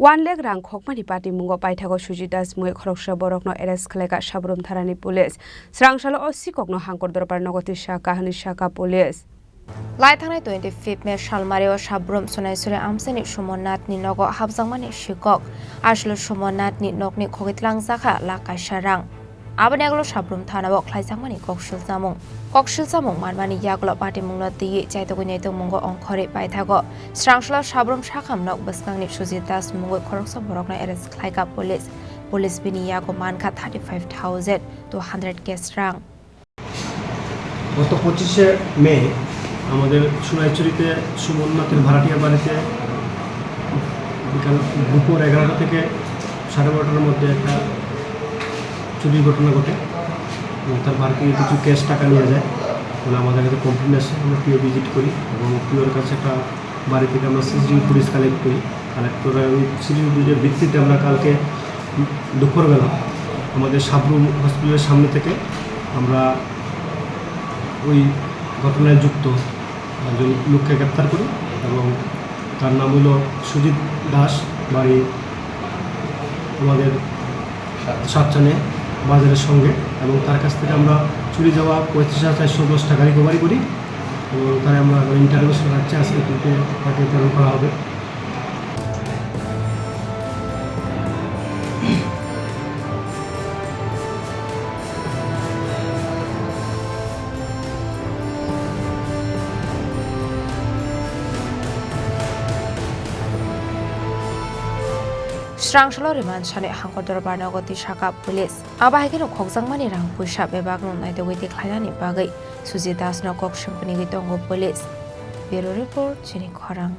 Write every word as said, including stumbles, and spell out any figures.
One lakh rang khokmani patimungo paithago Sujit Das mungwi khoroksa borokno arrest khlaikha Sabrum thanani police. Srangsalo o sikokno Hangkor Dorbar nogo twi sakha hwnwi sakha police. Lai thangnai twenty fifth May salmario Sabrum Sonaisuri amchaini Sumonnathni nogo hapjakmani sikok. Aswkle Sumonnathni nokni khogwi twlangjakha lakh kaisa rang. Aboni yagulo Sabrum thanao khlaijakmani koksilchamung. Koksilchamung manmani yagulo patimungno twiwi chaitugwi naitugmungo ongkhorwi paithago. Srangsalo Sabrum sakhamnok bwskangni Sujit Das mungwi khoroksa borokno arrest khlaikha police. Police bini yago mankha thirty five thousand two hundred cash rang. গত পঁচিশে মে আমাদের সোনাইছড়িতে সুমননাথের ভাড়াটিয়া বাড়িতে বিকাল দুপুর এগারোটা থেকে সাড়ে বারোটার মধ্যে একটা চুরির ঘটনা ঘটে এবং তার বাড়ি থেকে কিছু ক্যাশ টাকা নিয়ে যায় বলে আমাদের কাছে কমপ্লেন আসে। আমরা পিও ভিজিট করি এবং পিওর কাছে একটা বাড়ি থেকে আমরা সিসিটিভি ফুটেজ কালেক্ট করি। কালেক্ট করে ওই সিসিটিভি ফুটেজের ভিত্তিতে আমরা কালকে দুপুরবেলা আমাদের সাবরুম হসপিটালের সামনে থেকে আমরা ওই ঘটনায় যুক্ত একজন লোককে গ্রেপ্তার করি এবং তার নাম হলো সুজিত দাস, বাড়ি আমাদের সাতচানে বাজারের সঙ্গে, এবং তার কাছ থেকে আমরা চুরি যাওয়া পঁয়ত্রিশ হাজার চারশো দশ টাকা রিকভারি করি এবং তাই আমরা ইন্টারোগেশন রাখছি। আজকে কিন্তু তাকে প্রেরণ করা হবে। Srangsalo remand sani Hangkor Dorbar nogo twi sakha police. Abo hai kheno khokjakmani rang puisa bebakno naitugwi tikhlainani bagwi Sujit Das no kok songpinigwi tongo police. Bureau report, chini khorang.